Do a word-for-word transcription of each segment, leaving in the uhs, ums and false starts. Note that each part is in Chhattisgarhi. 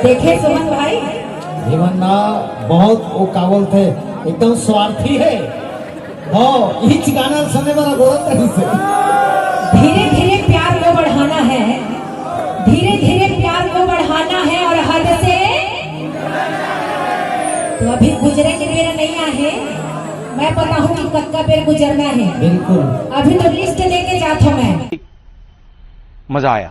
देखे सुमन भाई, जीवन ना बहुत वो का बोलथे, एकदम स्वार्थी है। हो, इच गाना सुने बर गोरत रहिस हे। धीरे धीरे प्यार को बढ़ाना है, धीरे धीरे प्यार को बढ़ाना है और हद से तो अभी गुजरे के बेरा नहीं आहे। मैं बताऊं कि कतका बेर गुजरना है। बिल्कुल। अभी तो लिस्ट लेके जात हूं मैं। मजा आया।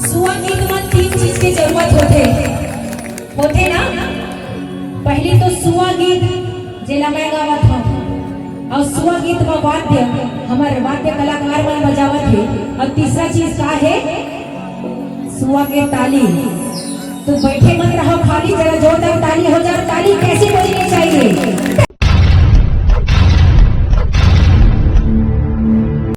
सुआ गीत म तीन चीज के जरूरत होथे, होथे ना? पहली तो सुआ गीत, जेला मैं गावत हूँ, और सुआ गीत म वाद्य, हमर वाद्य कलाकार मन बजावत हे, और तीसरा चीज का है? सुआ के ताली। तो बैठे मत रहो खाली, जरा जोरदार ताली हो जाए। ताली कैसी बजनी चाहिए?